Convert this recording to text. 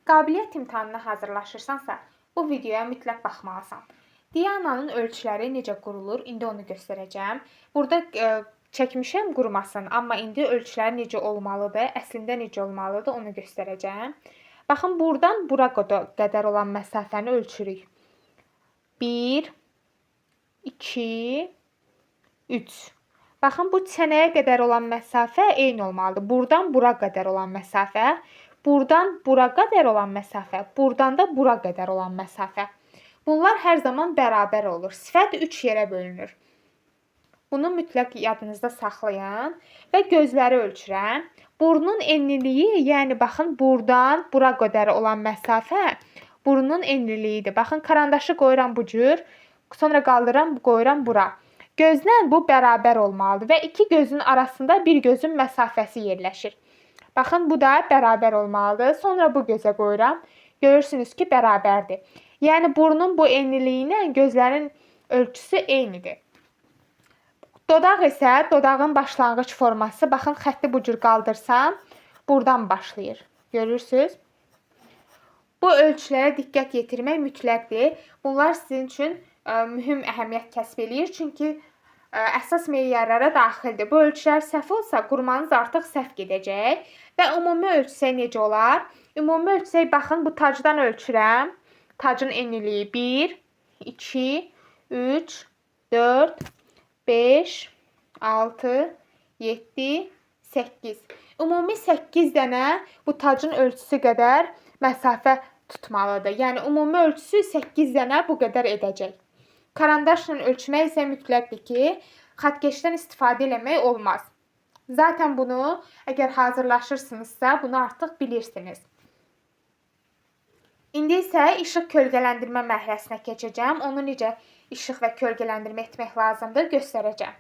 Qabiliyyət imtahanına hazırlaşırsansa, bu videoya mütləq baxmalısan. Diananın ölçüləri necə qurulur, indi onu göstərəcəm. Burada çəkmişəm qurmasın, amma indi ölçüləri necə olmalıdır, əslində necə olmalıdır, onu göstərəcəm. Baxın, buradan bura qədər olan məsafəni ölçürük. 1, 2, 3. Baxın, bu çənəyə qədər olan məsafə eyni olmalıdır. Buradan bura qədər olan məsafə, buradan bura qədər olan məsafə, buradan da bura qədər olan məsafə. Bunlar hər zaman bərabər olur. Sifət 3 yerə bölünür. Bunu mütləq yadınızda saxlayın və gözləri ölçürəm. Burnun enliliyi, yəni baxın, buradan bura qədər olan məsafə burnun enliliyidir. Baxın, karandaşı qoyuram bu cür, sonra qaldıram, qoyuram bura. Gözlə bu bərabər olmalıdır və iki gözün arasında bir gözün məsafəsi yerləşir. Baxın, bu da bərabər olmalıdır. Sonra bu gözə qoyuram. Görürsünüz ki, bərabərdir. Yəni burnun bu enliliyi ilə gözlərin ölçüsü eynidir. Dodaq isə dodağın başlanğıc forması. Baxın, xətti bu cür qaldırsam, buradan başlayır. Görürsünüz? Bu ölçülərə diqqət yetirmək mütləqdir. Bunlar sizin üçün mühüm əhəmiyyət kəsb eləyir. Çünki əsas meyarlara daxildir. Bu ölçülər səhv olsa, qurmanız artıq səhv gedəcək. Və ümumi ölçsək necə olar? Ümumi ölçsək, baxın, bu tacdan ölçürəm. Tacın enliliyi 1, 2, 3, 4, 5, 6, 7, 8. Ümumi 8 dənə bu tacın ölçüsü qədər məsafə tutmalıdır. Yəni ümumi ölçüsü 8 dənə bu qədər edəcək. Karandaşla ölçmək isə mütləqdir ki, xəttkeşdən istifadə eləmək olmaz. Zaten bunu əgər hazırlaşırsınızsa, bunu artıq bilirsiniz. İndi isə işıq kölgələndirmə mərhələsinə keçəcəm. Onu necə işıq və kölgələndirmə etmək lazımdır, göstərəcəm.